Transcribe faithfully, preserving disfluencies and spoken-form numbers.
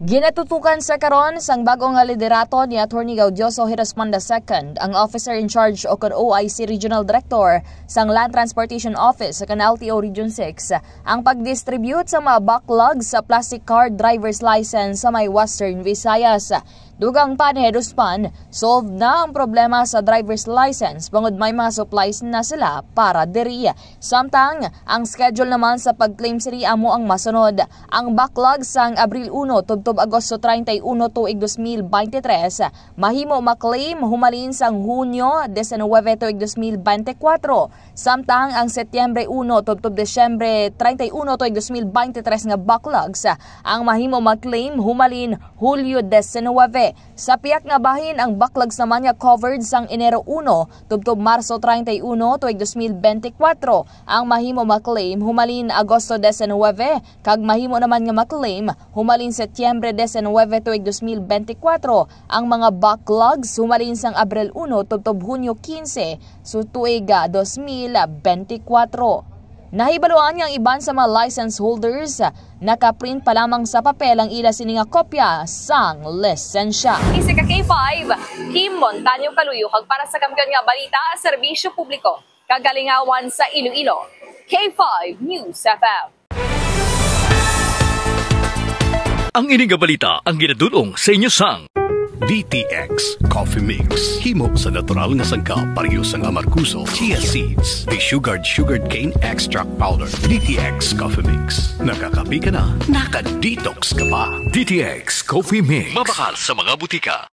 Ginatutukan sa karon sang bag-o nga liderato ni Attorney Gaudioso Hiraspan the second, ang officer in charge o kon O I C Regional Director sang Land Transportation Office o kon L T O Region six, ang pag-distribute sa mga backlog sa plastic card driver's license sa may Western Visayas. Dugang pa ni Hiraspan, solved na ang problema sa driver's license bangod may mga supplies na sila para diri. Samtang, ang schedule naman sa pag-claim sini amo ang masunod. Ang backlog sang Abril uno tubtob Agosto treinta y uno tuig dos mil beintitrés, mahimo ma-claim humalin sang Hunyo diecinueve tuig dos mil beintikwatro. Samtang ang Setyembre uno tubtob Disyembre treinta y uno tuig dos mil beintitrés nga backlogs ang mahimo ma-claim humalin Hulyo diecinueve. Sa pihak nga bahin, ang backlogs naman nga covered sang Enero uno tubtob Marso treinta y uno tuig dos mil beintikwatro ang mahimo ma-claim humalin Agosto diecinueve, kag mahimo naman nga ma-claim humalin Setyembre diecinueve tuig dos mil beintikwatro ang mga backlogs humalin sang Abril uno tubtob Hunyo quince sa tuig, ah, dos mil beintikwatro. Nahibaluan nga ang iban sa mga license holders, ah, nakaprint pa lamang sa papel ang ila sini nga kopya sang lisensya. Isa ka K five, Kim Montaño Kaluyo, kag para sa kampiyon nga balita, serbisyo publiko, kagalingawan sa Iloilo, K five News F M. Ang ini nga balita ang ginadul-ong sa inyo sang D T X Coffee Mix. Himo sa natural nga sangkap, pareho sang amargoso, chia seeds, desugared sugarcane extract powder. D T X Coffee Mix. Nakakape ka na, naka-detox ka pa. D T X Coffee Mix. Mabakal sa mga butika.